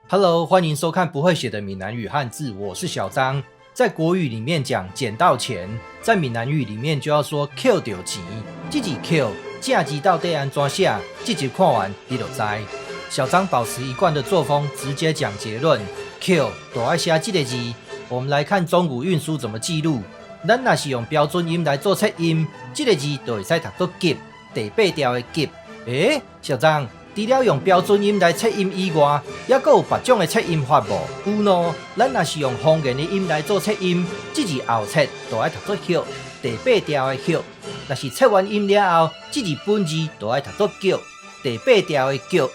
Hello，歡迎收看不會寫的閩南語漢字，我是小張。在國語裡面講撿到錢，在閩南語裡面就要說抾著錢。這字抾正字到底按怎寫？這集看完你就知。小張保持一貫的作風，直接講結論。抾就愛寫這個字。我們來看中古韻書怎麼記錄。咱若是用標準音來做切音，這個字就會使讀做挾，第八調的挾。欸，小張，除了用標準音來切音以外，猶閣有別種的切音法無？有喏，咱若是用方言的音來做切音，這字後切就愛讀做歇，第八調的歇。若是切完音了後，這字本字就愛讀做腳，第八調的腳。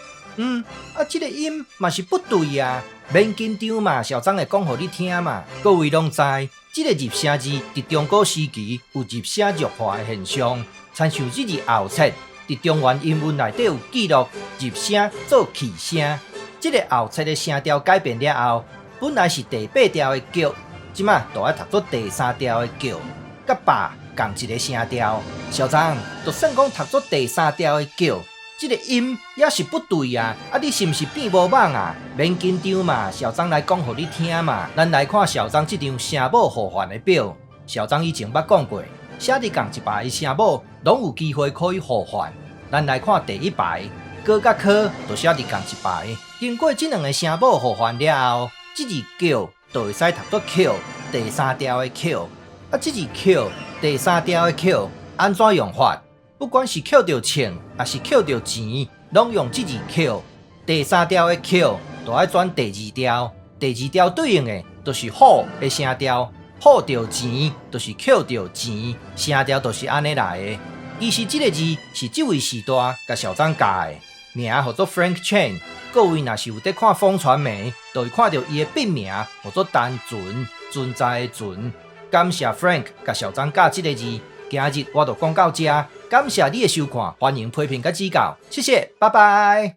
啊，這個音嘛是不對啊，免緊張嘛，小張會講予你聽嘛。各位攏知，這個入聲字佇中古時期有入聲弱化的現象，親像這字後切，佇中原音韻內底有記錄入聲做去聲，這個後切的聲調改變了後，本來是第八調的腳，這馬就愛讀做第三調的腳，佮百仝一个聲調。小張，就算講讀做第三調的腳，這個音也是不對啊！啊，你是毋是變無蠓啊？免緊張嘛，小張來講予你聽嘛。咱來看小張這張聲母互換的表。小張以前捌講過，寫佇仝一排的聲母，攏有機會可以互換。咱來看第一排，哥佮科就寫佇仝一排。經過這兩个聲母互換了後，這字腳就會使讀做抾，第三調的抾。啊，這字抾，第三調的抾，按怎用法？不管是抾著銃，抑是抾著錢，攏用這字抾。第三調的抾，就愛轉第二調。第二調對應的，就是虎的聲調。虎著錢，就是抾著錢，聲調就是按呢來的。其實這个字是這位序大共小張教的，名號做 Frank Chen。各位若是有佇看風傳媒，就會看著伊的筆名號做單純，存在的存。感謝 Frank 共小張教這个字。今日我就講到這，感謝你的收看，歡迎批評佮指教，謝謝，拜拜。